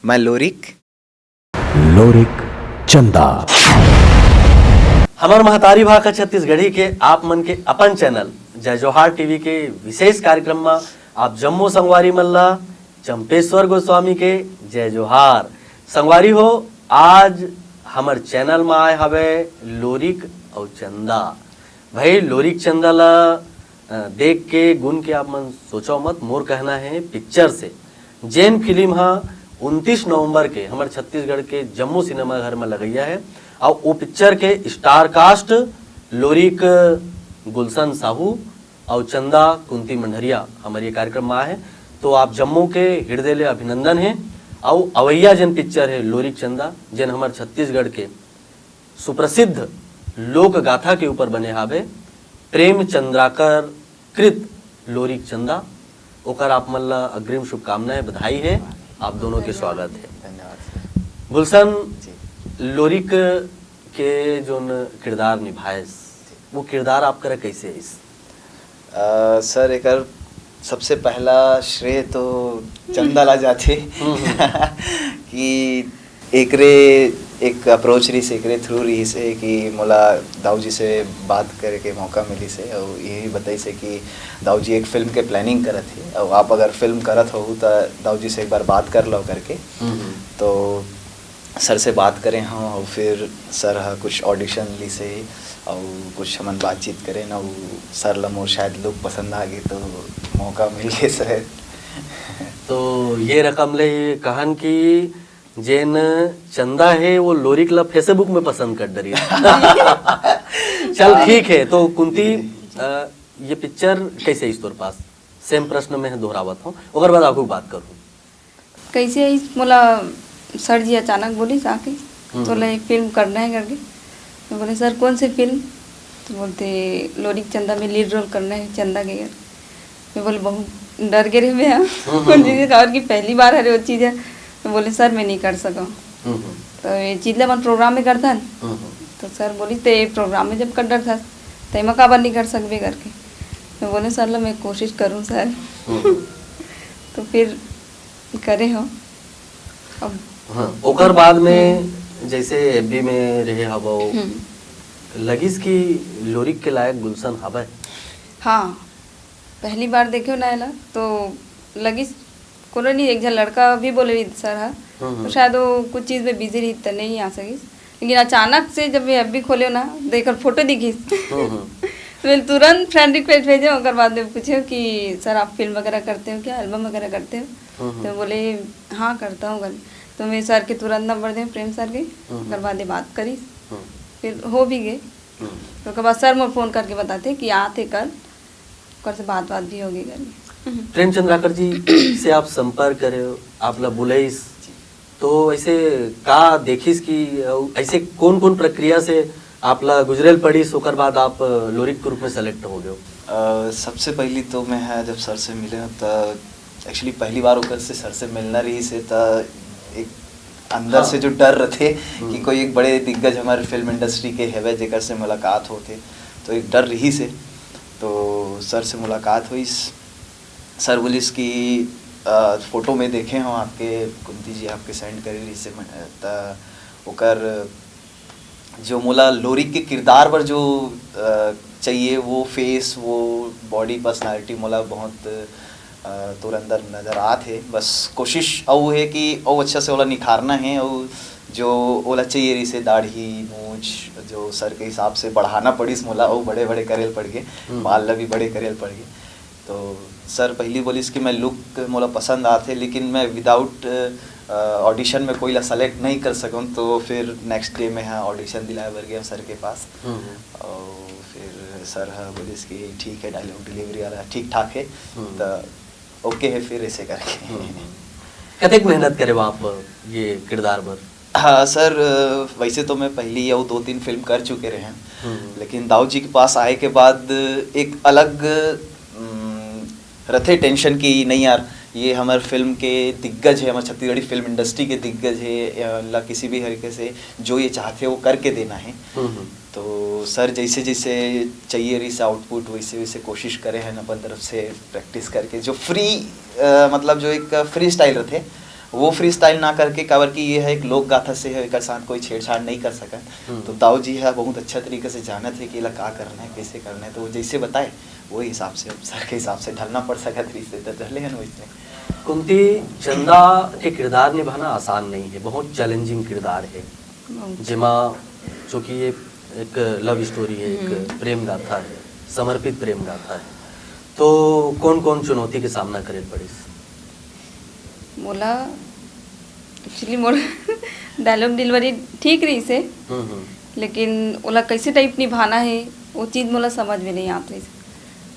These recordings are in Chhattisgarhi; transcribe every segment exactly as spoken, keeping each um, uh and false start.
मैं लोरिक। लोरिक चंदा। हमर महतारी भाखा छत्तीसगढ़ी के आप मन के अपन चैनल जय जोहार टीवी के विशेष कार्यक्रम म आप जम्मो संगवारी मन ला चंपेश्वर गोस्वामी के जय जोहार। संगवारी हो, आज हमर चैनल म आए हवे लोरिक अउ चंदा। भाई, लोरिक चंदा ला अ, देख के, गुन के आप मन सोचो मत, मोर कहना है पिक्चर से। जेन फिल्म हा उनतीस नवंबर के हमर छत्तीसगढ़ के जम्मो सिनेमा घर में लगैया है, और वो पिक्चर के स्टार कास्ट लोरिक गुलशन साहू और चंदा कुंती मंडरिया हमर ये कार्यक्रम में आए हैं। तो आप जम्मो के हृदय ले अभिनंदन है। और अवैया जेन पिक्चर है लोरिक चंदा, जेन हमर छत्तीसगढ़ के सुप्रसिद्ध लोक गाथा के ऊपर बने हावे, प्रेम चंद्राकर कृत लोरिक चंदा, ओकर आप मन ला अग्रिम शुभकामनाएं, बधाई है, आप दोनों के स्वागत है। धन्यवाद सर। गुलशन, जी। लोरिक के जोन किरदार निभाएस, वो किरदार आप करा कैसे आइस? अ, सर, एकर सबसे पहला श्रेय तो चंदा ला जाथे हम्म, हम्म। कि एकरे एक अप्रोच रहिस, एकरे थ्रू रहिस हे कि मोला दाऊ जी से बात करे के मौका मिलिस हे, अउ यही बताइस हे कि दाऊ जी एक फिल्म के प्लानिंग करत हे, अउ आप अगर फिल्म करत हो त दाऊ जी से एक बार बात कर लो करके। हम्म, हम्म। तो सर से बात करे हव, अउ फिर सर ह कुछ ऑडिशन लिस हे, अउ कुछ हमन बातचीत करे न, उ सर ल मोर शायद लुक पसंद आ गे, तो मौका मिल गे शायद। तो ये रकम ले कहन कि जेन चंदा हे, वो लोरिक ला Facebook में पसंद कर डरी। चल, ठीक है। तो कुंती, अ, ये पिक्चर कैसे आइस तोर पास? सेम प्रश्न मैं दोहरावत हूँ, ओकर बाद आगू बात करूँ। कैसे आइस मोला, सर जी अचानक बोलिस आके, हम्म। "तोला एक फिल्म करना है," करके। मैं बोले, "सर, कौन सी फिल्म?" तो बोलते, "लोरिक चंदा में लीड रोल करना है चंदा के घर।" मैं बोले, "बहुत डर गे रहे मैं, हाँ।" हम्म, हम्म, बोलते, हम्म। "और की पहली बार हरे वो चीज़ है।" मैं बोले, "सर, मैं नहीं कर सका।" हम्म, हम्म। तो ये चीज ला अपन प्रोग्राम में करथन। हम्म, हम्म। तो सर बोलिस, "ते प्रोग्राम में जब कर डरथस, ते एमा काबर नहीं कर सकबे?" करके। मैं बोले, "सर ला मैं कोशिश करूँ सर।" हम्म, हम्म। तो फिर करे हो। अब हाँ, ओकर बाद में हम्म। जैसे एफबी में रहे हवो, हम्म। लगिस कि लोरिक के लायक गुलशन हवय? हाँ, पहली बार देखे ना एला, तो लगिस कोनो नहीं, एक झन लड़का भी बोले रहिस सर ह, हम्म, तो हम्म। शायद वो कुछ चीज में बिजी रहिस त नहीं आ सकिस। लेकिन अचानक से जब मैं एफबी खोले ना, तो एकर फोटो दिखिस। हम्म, हम्म। तो मैं तुरंत फ्रेंड रिक्वेस्ट भेजे, ओकर बाद में पूछे कि "सर, आप फिल्म वगैरह करते हो क्या, एल्बम वगैरह करते हो?" हम्म, हम्म। तो बोले, "हाँ, करता हूँ," करके। तो मैं सर के तुरंत नंबर दे, प्रेम सर के, हम्म, हम्म। ओकर बाद ये बात करिस। हम्म। फिर हो भी गए। हम्म। तो ओकर बाद सर मोर फोन करके बताते कि आते कल, ओकर से बात, बात भी हो गई करके। प्रेम चंद्राकर जी से आप संपर्क करे हो, आप ला बुलाइस, तो ऐसे का देखिस कि, अ, ऐसे कौन-कौन प्रक्रिया से आप ला गुजरेल पड़िस, ओकर बाद आप, अ, लोरिक के रूप में सेलेक्ट हो गए हो? अ, सबसे पहली तो मैं ह जब सर से मिले हूँ, त एक्चुअली पहली बार ओकर से, सर से मिलना रहिस हे, त एक अंदर हाँ। से जो डर रथे हम्म। कि कोई एक बड़े दिग्गज हमारे फिल्म इंडस्ट्री के हवे, जेकर से मुलाकात होथे, तो एक डर रहिस हे। तो सर से मुलाकात होइस, सर बोलिस कि, "अ, फोटो में देखे हो आपके, कुंती जी आपके सेंड करे रहिस हे, त ओकर जो मोला लोरिक के किरदार बर जो, अ, चाहिए, वो फेस, वो बॉडी पर्सनालिटी मोला बहुत, अ, तोर अंदर नजर आत हे। बस कोशिश अउ हे कि अउ अच्छा से ओला निखारना हे, अउ जो ओला चाहिए रहिस हे दाढ़ी, मूछ, जो सर के हिसाब से बढ़ाना पड़िस मोला, अउ बड़े-बड़े करेल पड़ गे, हम्म। बाल ला भी बड़े करेल पड़ गे।" तो सर पहली बोलिस कि मैं लुक मोला पसंद आथे, लेकिन मैं विदाउट, अ, ऑडिशन में कोई ला सेलेक्ट नहीं कर सकूँ। तो फिर नेक्स्ट डे में ह ऑडिशन दिलाए बर गया सर के पास। हम्म। और फिर सर ह बोलिस कि ठीक है, डायलॉग डिलीवरी वाला ठीक ठाक है, हम्म। तो ओके है फिर ऐसे करके। हम्म। कतेक मेहनत करे हो आप ये किरदार बर? हाँ सर, वैसे तो मैं पहली या वो दो तीन फिल्म कर चुके रहे हैं, हम्म। लेकिन दाऊ जी के पास आए के बाद एक अलग, उम, रथे टेंशन कि नहीं यार, ये हमारे फिल्म के दिग्गज है, हमारे छत्तीसगढ़ी फिल्म इंडस्ट्री के दिग्गज है, या ला किसी भी हरीके से जो ये चाहते हैं वो करके देना है। हम्म, हम्म। तो सर जैसे जैसे चाहिए रहिस आउटपुट, वैसे वैसे कोशिश करे हैं अपन तरफ से प्रैक्टिस करके, जो फ्री, अ, मतलब जो एक फ्री स्टाइल रथे, वो फ्री स्टाइल ना करके, काबर कि ये है एक लोक गाथा से है, एकर साथ कोई छेड़छाड़ नहीं कर सकत। हम्म। तो दाऊ जी है बहुत अच्छा तरीके से जानत है कि एला का करना है, कैसे करना है, तो वो जैसे बताए, वही हिसाब से, सर के हिसाब से ढलना पड़ सकत रहिस, तो ढले हन वैसे। कुंती, चंदा के किरदार निभाना आसान नहीं है, बहुत चैलेंजिंग किरदार है। बहुत। जेमा, चूंकि ये एक लव स्टोरी है, एक हम्म। प्रेम गाथा है, समर्पित प्रेम गाथा है, तो कौन-कौन चुनौती के सामना करे पड़िस? मोला, actually, मोर डायलॉग डिलीवरी ठीक रहिस हे, हम्म, हम्म। लेकिन ओला कैसे टाइप निभाना है, वो चीज़ मोला समझ में नहीं आत रहिस।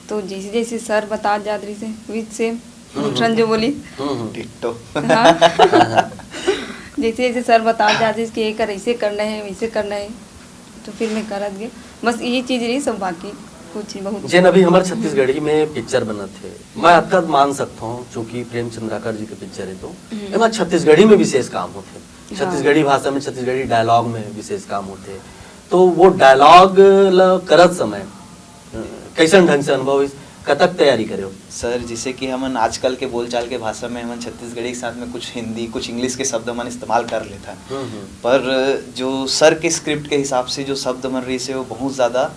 तो जैसे जैसे सर बतात जात रहिस हे, वैसे हम्म, गुलशन जो बोली, हम्म, हम्म। डिट्टो। हाँ। जैसे जैसे सर बतात जात रहिस कि ये कर, ऐसे करना है, वैसे करना है, तो फिर मैं करत गए। बस यही चीज़ रहिस, सब बाकी कुछ नहीं, बहुत। जेन अभी हमर छत्तीसगढ़ी में पिक्चर बनत हे, मैं अतका मान सकत हूँ, चूंकि प्रेम चंद्राकर जी के पिक्चर है, तो हम्म। एमा छत्तीसगढ़ी में विशेष काम होथे, हाँ। छत्तीसगढ़ी भाषा में, छत्तीसगढ़ी डायलॉग में विशेष काम होथे। तो वो डायलॉग ल करत समय, अ, कैसन ढंग से अनुभव होइस, कतक तैयारी करे हो? सर, जैसे कि हमन आजकल के बोलचाल के भाषा में हमन छत्तीसगढ़ी के साथ में कुछ हिंदी, कुछ इंग्लिश के शब्द हमन इस्तेमाल कर लेथन। हम्म, हम्म। पर जो सर के स्क्रिप्ट के हिसाब से जो शब्द हमन रहिस हे, वो बहुत ज़्यादा,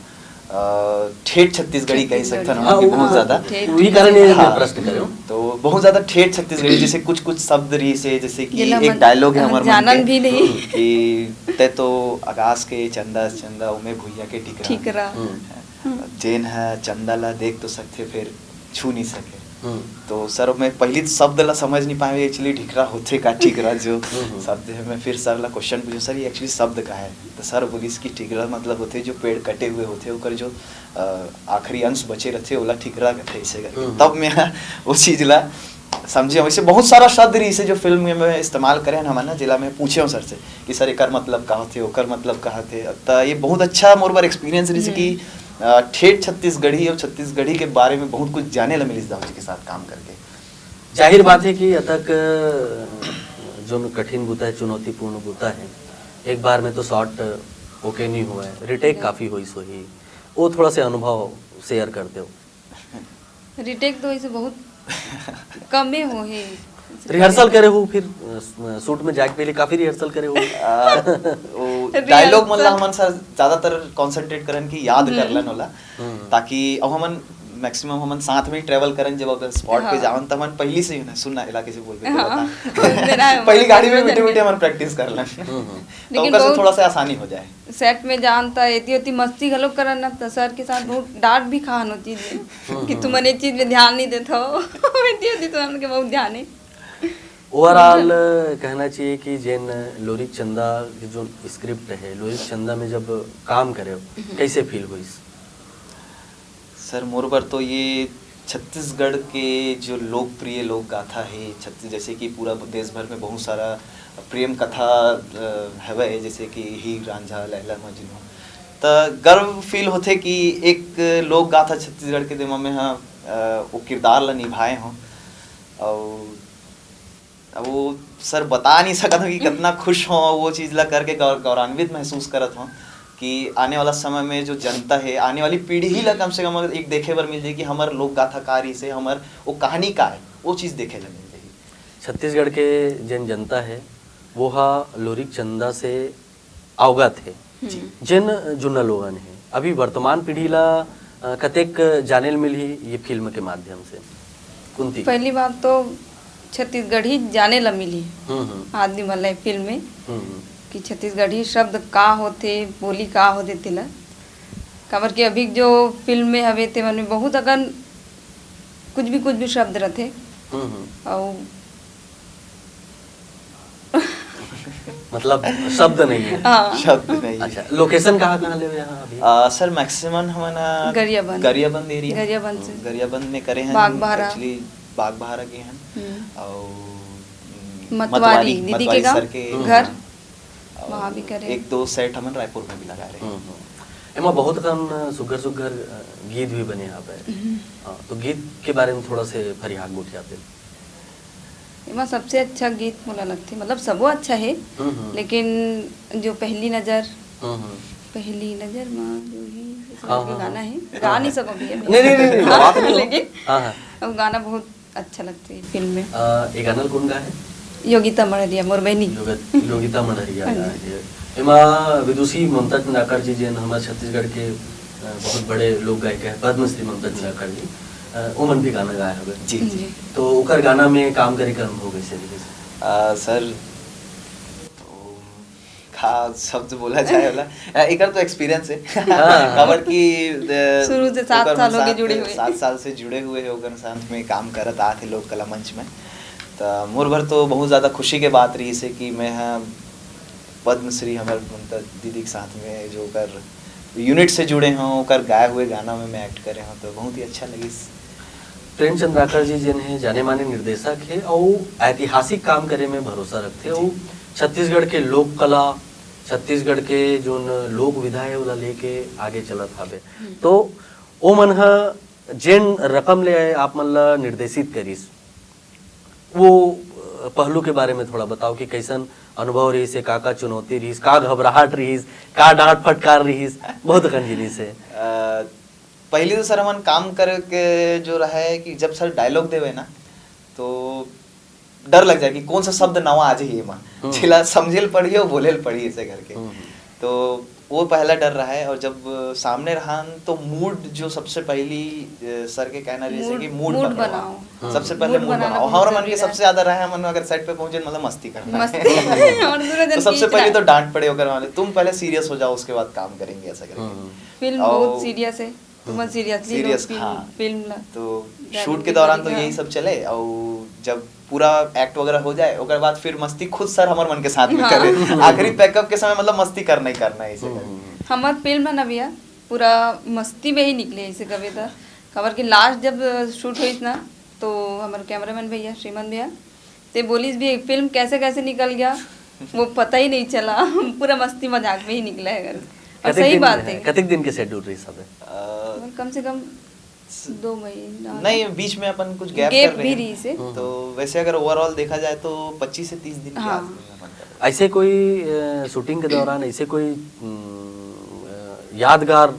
अ, ठेठ छत्तीसगढ़ी कह सकथन छत्तीसगढ़ी। हमन कि हाँ, बहुत हाँ, ज़्यादा। ठेठ। वही कारण ये हाँ। प्रश्न करे हो। तो बहुत ज़्यादा ठेठ छत्तीसगढ़ी, जैसे कुछ-कुछ शब्द रहिस हे, जैसे कि जेला एक हमन डायलॉग है हमर मन जानन के भी नहीं। कि "तै तो आकाश के चंदा, चंदा ओमे भुइया के ठिकरा।" ठिकरा। हम्म। हम्म। जेन ह चंदा ला देख तो सकथे, फेर छू नहीं सके। हम्म। तो सर, मैं पहली शब्द ला समझ नहीं पाए, actually ठिकरा होथे का, ठिकरा जो हम्म, हम्म। शब्द है। मैं फिर सर ला क्वेश्चन पूछूं, "सर, ये actually शब्द का है?" तो सर बोलिस कि ठिकरा मतलब होथे जो पेड़ कटे हुए होथे, ओकर जो, अ, आखिरी अंश बचे रहथे, ओला ठिकरा कथे, ऐसे करके। हम्म। तब मैं वो चीज ला समझे। वैसे बहुत सारा शब्द रहिस हे जो फिल्म में मैं इस्तेमाल करे हन हमन ना, जेला मैं पूछे हूँ सर से कि "सर, एकर मतलब का होथे, ओकर मतलब का होथे?" त ये बहुत अच्छा मोर बर एक्सपीरियंस रहिस हे कि, हम्म। अ, ठेठ छत्तीसगढ़ी और छत्तीसगढ़ी के बारे में बहुत कुछ जाने ला मिलिस दाऊ जी के साथ काम करके। जाहिर बात है कि अतक, अ, जो कठिन बुता है, चुनौतीपूर्ण बुता है, एक बार में तो शॉट ओके नहीं हुआ है, रिटेक नहीं। काफी होइस होही, वो थोड़ा से अनुभव शेयर कर देव। रिटेक तो ऐसे बहुत कमे होहे। रिहर्सल करे हो फिर, अ, शूट में जाके पहले काफी रिहर्सल करे हो? आ, वो रिहर्सल। डायलॉग मन ला हमन सर ज्यादातर कॉन्सेंट्रेट करन कि याद कर हम्म। लन ओला, हम्म। ताकि अब हमन मैक्सिमम हमन साथ में ही ट्रैवल करन, जब अब स्पॉट पे हाँ। जावन त हमन पहली से ही ना, "सुन ना, एला कैसे बोलबे, तो हाँ। बता।" मेरा पहली गाड़ी में समझ बैठे में। बैठे हमन प्रैक्टिस कर लन। हम्म, हम्म। तो लेकिन ओकर से बहुत थोड़ा सा आसानी हो जाए। सेट में जान त एती ओती मस्ती घलो करन ना, त सर के साथ बहुत डांट भी खान होती है हम्म, कि हम्म। "तुमन ये चीज में ध्यान नहीं देत हो।" एती ओती तुमन के बहुत ध्यान है। ओवरऑल कहना चाहिए कि जेन लोरिक चंदा के जो स्क्रिप्ट है, लोरिक चंदा में जब काम करे, हम्म। कैसे फील होइस? सर, मोर बर तो ये छत्तीसगढ़ के जो लोकप्रिय लोक गाथा है, छत्तीस-, जैसे कि पूरा देश भर में बहुत सारा प्रेम कथा, अ, हवय, जैसे कि हीर रांझा, लैला मजनू, त गर्व फील होथे कि एक लोक गाथा छत्तीसगढ़ के, जेमा मैं ह, अ, वो किरदार ला निभाए हों। अउ अब वो सर बता नहीं सकत हूँ कि हम्म। कितना खुश हों, वो चीज़ ला करके गौर-, गौरवान्वित महसूस करत हों कि आने वाला समय में जो जनता है, आने वाली पीढ़ी ही ला कम से कम अगर एक देखे बर मिल जाए कि हमर लोक गाथा का रहिस हे, हमर वो कहानी का है, वो चीज़ देखे ला मिल जाए। छत्तीसगढ़ के जेन जनता है, वो हा लोरिक चंदा से अवगत हे। हम्म। जेन जुन्ना लोगन हे, अभी वर्तमान पीढ़ी ला, अ, कतेक जाने ल मिलही ये फिल्म के माध्यम से? कुंती। पहली बात तो छत्तीसगढ़ी जाने ला मिलही हम्म, हम्म। आदमी मन ला ये फिल्म में हम्म, हम्म। कि छत्तीसगढ़ी शब्द का होथे, बोली का होथे तेला। काबर कि अभी जो फिल्म में हवे ते मन में बहुत अकन कुछ भी, कुछ भी शब्द रथे। हम्म, हम्म। अउ मतलब शब्द नहीं है। हाँ। शब्द नहीं है। अच्छा, लोकेशन कहाँ, कहाँ ले हो यहाँ अभी? आ, सर, मैक्सिमम हमन, आ, गरियाबंद। गरियाबंद एरिया। गरियाबंद से। हम्म, गरियाबंद में करे हैं। बागबाहरा। Actually, बागबाहरा के हैं। हम्म। और, हम्म, मतवारी, मतवारी, दीदी के मतवारी गाँव, सर के हम्म। घर। हाँ। और वहाँ भी करे। एक दो सेट हमन रायपुर में भी लगा रहे हैं। हम्म, हम्म। एमा बहुत कन सुग्घर सुग्घर, अ, गीत भी बने यहाँ पे। हम्म। हाँ, तो गीत के बारे में थोड़ा से फरियाग गोठियाते। एमा सबसे अच्छा गीत मोला लगथे, मतलब सबो अच्छा हे, हम्म, हम्म। लेकिन जो पहली नजर, हम्म, हम्म। पहली नजर मा जो ही इस हाँ, तरह के हाँ, गाना हाँ। हे, हाँ, गा नहीं हाँ। सको भैया मैं। नहीं, नहीं, नहीं, नहीं, हाँ, बात नहीं हो। लेकिन हाँ, हाँ। वो गाना बहुत अच्छा लगथे फिल्म में। अ, ये गाना ल कोन गाए हे? योगिता मड़रिया, मोर बहिनी। योगत-, योगिता मड़रिया हाँ जी। गा हे। एमा विदुषी ममता चंद्राकर जी, जेन हमर छत्तीसगढ़ के, अ, बहुत बड़े लोक गायिका हे, पद्मश्री ममता चंद्राकर जी, अ, ओमन भी गाना गाए हवे। जी, जी। जी। तो ओकर गाना में काम करे के अनुभव कइसे रहिस? अ, सर, तो का शब्द बोला जाए वाला? अ, एकर तो experience हे। हाँ। काबर कि, अ, शुरू से सात ओकर साल हो गए साथ, जुड़े हुए। सात साल से जुड़े हुए हे, ओकर साथ में काम करत आत हे लोक कला मंच में। त मोर बर तो बहुत ज़्यादा खुशी के बात रहिस हे कि मैं ह पद्मश्री हमर ममता दीदी के साथ में जो ओकर unit से जुड़े हों, ओकर गाए हुए गाना में मैं act करे हों, तो बहुत ही अच्छा लगिस। प्रेम चंद्राकर जी जेन हे, जाने माने निर्देशक हे, अउ ऐतिहासिक काम करे में भरोसा रखथे, जी। अउ छत्तीसगढ़ के लोक कला, छत्तीसगढ़ के जोन लोक विधा हे, ओला लेके आगे चलत हावे। तो ओ मन ह जेन रकम ले आप मन ला निर्देशित करिस, वो, अ, पहलू के बारे में थोड़ा बताओ कि कइसन अनुभव रहिस हे, का-का चुनौती रहिस, का घबराहट रहिस, का डांट फटकार रहिस, बहुत अकन जिनिस हे। अ, पहली तो सर, हमन काम करे के जो रहे कि जब सर dialogue देवे ना, तो डर लग जाए कि कौन सा शब्द नवा आ जाही एमा, हम्म। जेला समझे ल पड़ही अउ बोले ल पड़ही, ऐसे करके। हम्म। तो वो पहला डर रहा है। और जब सामने रहन, तो mood जो सबसे पहली, अ, सर के कहना रहिस हे Mood, कि mood mood पकड़वा। बनाओ। सबसे पहले Mood mood बनाना बनाओ। बहुत हमारा मन जरूरी के रहा। सबसे ज्यादा रहे, हमन अगर set पे पहुंचे, मतलब मस्ती करना है। मस्ती। और दूसरा तो दिन सबसे की पहले इतना तो डांट पड़े ओकर वाले, "तुम पहले serious हो जाओ, उसके बाद काम करेंगे", ऐसा करके। हम्म। फिल्म और बहुत serious है, तुम seriously लो serious, फिल्म, हाँ। फिल्म ला। तो ज्यादा shoot के भी दौरान तो करेगा। यही सब चले, और जब पूरा act वगैरह हो जाए, ओकर बाद फिर मस्ती खुद सर हमर मन के साथ में हाँ। करे। आखिरी packup के समय, मतलब, मस्ती करना ही करना है इसे। हम्म। हमर फिल्म है ना भैया, पूरा मस्ती में ही निकले, ऐसे कभी तो। काबर कि last जब shoot होइस ना, तो हमर cameraman भैया, श्रीमंत भैया, ते बोलिस भी, "फिल्म कैसे कैसे निकल गया, वो पता ही नहीं चला।" पूरा मस्ती मजाक में ही निकला है। और कतेक सही दिन, बात है। कतेक दिन के schedule रहिस हवे? अ, कम से कम दो महीना। नहीं, बीच में अपन कुछ gap Gap कर रहे भी हैं। रहिस हे। हम्म। तो वैसे अगर overall देखा जाए तो पच्चीस से तीस दिन के हाँ। आसपास अपन कर रहे हैं। ऐसे कोई, अ, shooting के दौरान ऐसे कोई, उम, अ, यादगार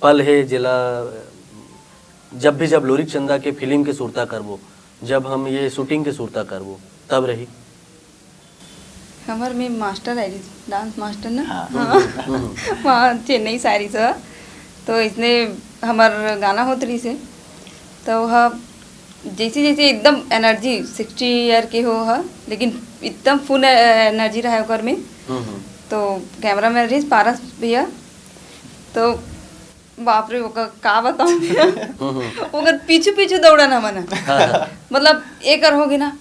पल हे जेला, अ, जब भी, जब लोरिक चंदा के फिल्म के सुरता करबो, जब हम ये shooting के सुरता करबो, तब रही? हमर में master आय रहिस, dance master ना। हाँ। हाँ। हम्म। वहाँ चेन्नई से आय रहिस हे। तो इसने हमर गाना होत रहिस हे। तो वह जैसे, जैसे एकदम energy, sixty year के हो ह, लेकिन एकदम full energy रहा ओकर में। हम्म, हम्म। तो cameraman रहिस पारस भैया। तो बाप रे, ओकर का बताऊं भैया? हम्म, हम्म। ओकर पीछू पीछू दौड़न हमन। हाँ, हाँ। मतलब, एकर होगे ना,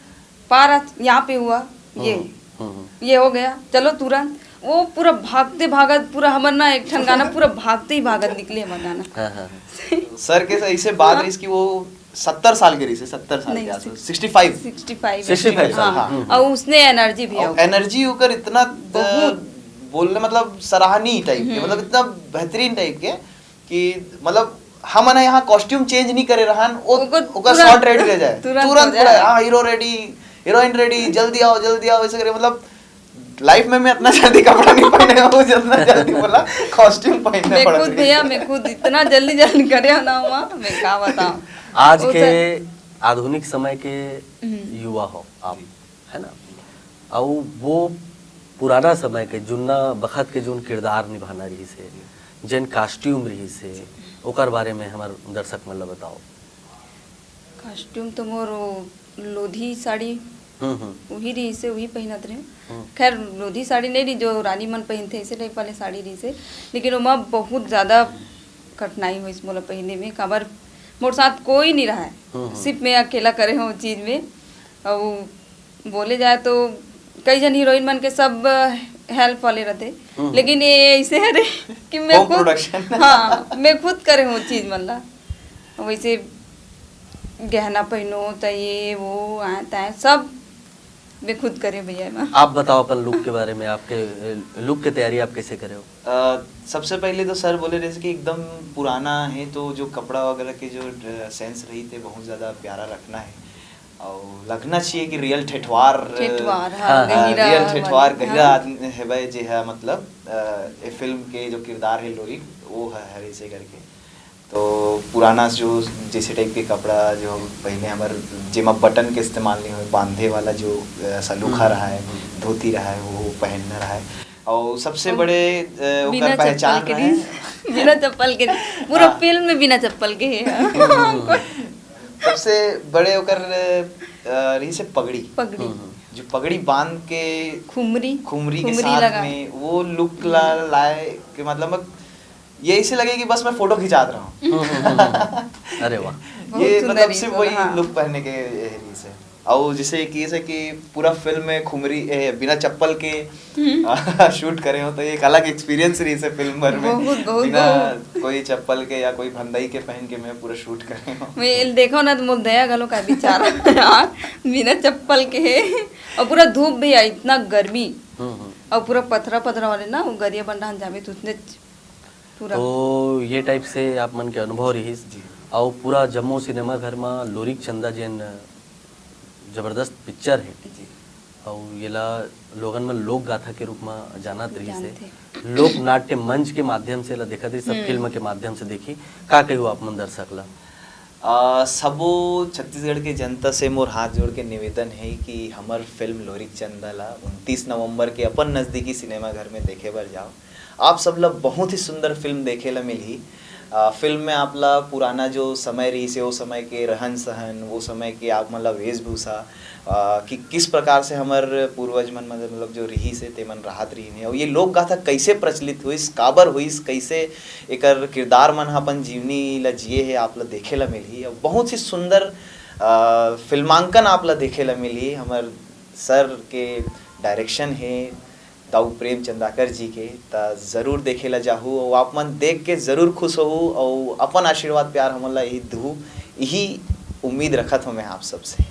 पारस यहाँ पे हुआ, ये, हम्म, हम्म। ये हो गया, चलो तुरंत। वो पूरा भागते भागत, पूरा हमर ना एक ठन गाना, पूरा भागते ही भागत निकले हमर गाना। हाँ, हाँ। सर के ऐसे बात रहिस कि वो सत्तर साल के रहिस हे, सत्तर साल नहीं, के आसपास, six- sixty five. Sixty five. Sixty five साल, हाँ। हम्म। और उसने energy भी और है। Energy ओकर इतना, अ, बहुत। बोलने, मतलब, सराहनीय type के, हम्म। मतलब, इतना बेहतरीन type के कि, मतलब, हमन यहाँ costume change नहीं करे रहन, वो, ओकर ओकर तुरंत, shot ready रह जाए, तुरंत हो तुरंत पूरा, जाए। हाँ, hero ready, heroine ready, जल्दी आओ, जल्दी आओ, ऐसे करे, मतलब, life में मैं इतना जल्दी कपड़ा नहीं पहने हूँ, जितना जल्दी बोला costume पहनने मैं पड़ खुद रही भैया, है। मैं खुद इतना जल्दी जल्दी करे ना हुआ, मैं का बताऊं। आज वो के सर- आधुनिक समय के हम्म। युवा हो आप, है ना? अउ वो पुराना समय के, जुन्ना बखत के जोन किरदार निभाना रहिस हे, जेन costume रहिस हे, ओकर बारे में हमर दर्शक मन ला बताओ। Costume तो मोर वो लोधी साड़ी हम्म, हम्म। वही रहिस हे, वही पहिनत रहे। हम्म। खैर, लोधी साड़ी नहीं रही जो रानी मन पहिनथे, ऐसे type वाले साड़ी रहिस हे, लेकिन ओमा बहुत ज्यादा कठिनाई होइस मोला पहिने में। काबर मोर साथ कोई नहीं रहा है, हम्म, हम्म। सिर्फ मैं अकेला करे हूँ चीज में। और बोले जाए तो कई जन heroine मन के सब help वाले रहते, हम्म। लेकिन ये ऐसे है रे कि मैं Home खुद, production। हाँ, मैं खुद करे हूँ चीज मन ला। वैसे गहना पहनो, त ये वो आए ताए सब मैं खुद करे भैया मैं। आप बताओ अपन look के बारे में, आपके, अ, look के तैयारी आप कैसे करे हो? अ, सबसे पहले तो सर बोले रहिस कि एकदम पुराना है, तो जो कपड़ा वगैरह के जो, अ, sense रहिथे, बहुत ज्यादा प्यारा रखना है और लगना चाहिए कि real ठेठवार, ठेठवार, हाँ, हाँ, हाँ, गहिरा real वाला, ठेठवार, हाँ। गहिरा आदमी हेवय, जे है, मतलब, अ, ए film के जो किरदार है लोरिक, वो है, हर ऐसे करके। तो पुराना जो जैसे टाइप के कपड़ा जो पहले हमर, जेमा बटन के इस्तेमाल नहीं होय, बांधे वाला जो अ, सलूखा रहा है, धोती रहा है, वो पहनना रहा है। और सबसे बड़े अ, बिना ओकर चप्पल पहचान के रहा है। नहीं। बिना चप्पल के नहीं। पूरा हाँ। फिल्म में बिना चप्पल के है। सबसे बड़े ओकर अ, रही से पगड़ी। पगड़ी। जो पगड़ी बांध के खुमरी। खुमरी के खुमरी साथ लगा। में वो लुक ला लाए कि मतलब ये ऐसे लगे कि बस मैं फोटो खिंचात रहा हूँ। हम्म, हम्म, हम्म, हम्म। अरे वाह। बहुत ये सुंदर मतलब रही सिर्फ से, वही हाँ। लुक पहनने के ये रही से। और जैसे कि ऐसे कि पूरा फिल्म में खुमरी ए, बिना चप्पल के शूट करे हो, तो ये एक अलग एक्सपीरियंस रही से फिल्म भर में। बहुत, बहुत, बिना बहुत। कोई चप्पल के या कोई भंदाई के पहन के मैं पूरा शूट करे हूँ। मैं देखो ना तो मोर दया घलो का विचार यार, बिना चप्पल के है। और पूरा धूप भी है, इतना गर्मी। हम्म, हम्म। और पूरा पथरा पथरा वाले ना, वो गरिया बंडान जावे तो उसने पूरा तो ये टाइप से आप मन के अनुभव रहिस। जी। और पूरा जम्मू सिनेमा घर में लोरिक चंदा जेन जबरदस्त पिक्चर है। जी। और येला लोगन में लोक गाथा के रूप में जानत रहिस है। जानथे। लोक नाट्य मंच के माध्यम से ला देखत रहिस, सब फिल्म के माध्यम से देखी। का कहियो आप मन दर्शक ला? आ, सबो छत्तीसगढ़ के जनता से मोर हाथ जोड़ के निवेदन है कि हमर फिल्म लोरिक चंदा ला उनतीस नवंबर के अपन नजदीकी सिनेमा घर में देखे बर जाओ। आप सब ला बहुत ही सुंदर फिल्म देखे ला मिलही। आ, फिल्म में आप ला पुराना जो समय रहिस हे, वो समय के रहन सहन, वो समय के आप मन ला वेशभूषा, आ, कि किस प्रकार से हमर पूर्वज मन मतलब जो रहिस हे, तेमन राहत रहिन हे, और ये लोक गाथा कैसे प्रचलित होइस, काबर होइस, कैसे एकर किरदार मन ह अपन जीवनी ला जिए हे, आप ला देखे ला मिलही। और बहुत ही सुंदर आ, फिल्मांकन आप ला देखे ला मिलही। हमर सर के डायरेक्शन हे दाऊ प्रेम चंद्राकर जी के, त जरूर देखे ला जाहू और आप मन देख के जरूर खुश होहू और अपन आशीर्वाद प्यार हमन ला यही दू, यही उम्मीद रखत हूँ मैं आप सबसे।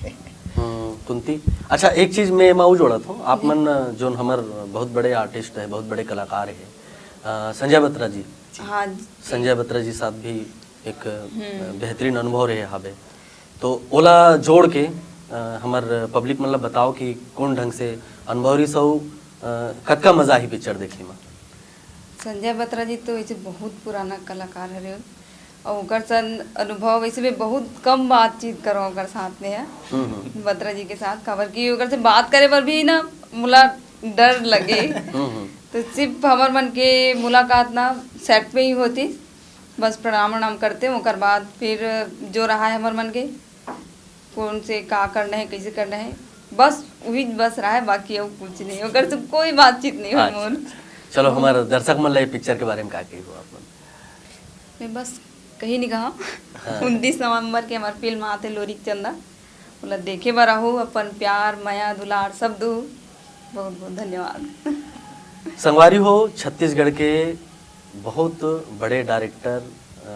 हम्म, कुंती, अच्छा, एक चीज मैं एमा अउ जोड़त हूँ, आप मन जोन हमर बहुत बड़े आर्टिस्ट है, बहुत बड़े कलाकार है, अ, संजय बत्रा जी। हाँ। संजय बत्रा जी साथ भी एक अ, बेहतरीन अनुभव रहे हावे, तो ओला जोड़ के अ, हमर पब्लिक मन ला बताओ कि कौन ढंग से अनुभव रहिस अउ अ, कतका मजा आही पिक्चर देखे में। संजय बत्रा जी तो ऐसे बहुत पुराना कलाकार हरे, और ओकर सन अनुभव वैसे मैं बहुत कम बातचीत करो ओकर साथ में है। हम्म, हम्म। बत्रा जी के साथ, काबर कि ओकर से बात करे पर भी ना मोला डर लगे। हम्म, हम्म। तो सिर्फ हमर मन के मुलाकात ना सेट पे ही होती, बस प्रणाम वणाम करते, ओकर बाद फिर जो रहा है हमर मन के कौन से का करना है, कैसे करना है, बस वही बस रहा है, बाकी और कुछ नहीं, ओकर से कोई बातचीत नहीं हो अच्छा। मोर। चलो, हमारे दर्शक मन ला ये पिक्चर के बारे में का कही हो आप मन? मैं बस कहीं नहीं कहा। हाँ। उनतीस नवंबर के हमार फिल्म आते लोरिक चंदा, बोला देखे बर आहू, अपन प्यार मया दुलार सब दू। बहुत बहुत धन्यवाद। संगवारी हो, छत्तीसगढ़ के बहुत बड़े डायरेक्टर अ,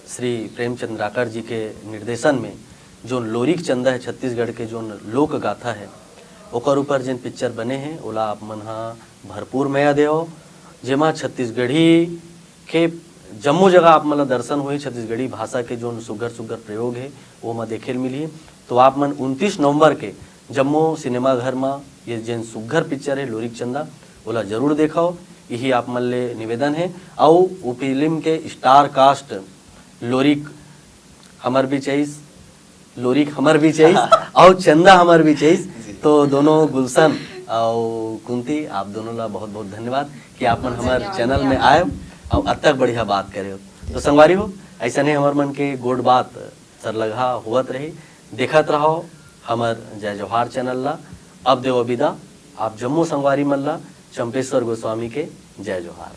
श्री प्रेमचंद्राकर जी के निर्देशन में जो लोरिक चंदा है छत्तीसगढ़ के जो लोक गाथा है, ओकर ऊपर जिन पिक्चर बने हैं, ओला आप मन हा भरपूर मया देव, जेमा छत्तीसगढ़ी के जम्मो जगह आप मन ला दर्शन होही, छत्तीसगढ़ी भाषा के जोन सुग्घर सुग्घर प्रयोग हे, ओमा देखे ल मिलही। तो आप मन उनतीस नवंबर के जम्मो सिनेमा घर म ये जेन सुग्घर पिक्चर हे लोरिक चंदा, ओला जरूर देखव, यही आप मन ले निवेदन हे। अउ वो फिल्म के स्टार कास्ट लोरिक हमर भी चाहिस, लोरिक हमर भी चाहिस, अउ चंदा हमर भी चाहिस। जी। तो दोनों गुलशन अउ कुंती, आप दोनों ला बहुत बहुत धन्यवाद कि आप मन हमर धन्यवाद चैनल में भैया। आए अउ अतक बढ़िया बात करे हो। तो संगवारी हो, ऐसा नहीं हमर मन के गोठ बात सरलगहा होवत रही। देखत रहो हमर जय जोहार चैनल ला। अब देवो विदा आप जम्मो संगवारी मन ला चंपेश्वर गोस्वामी के जय जोहार।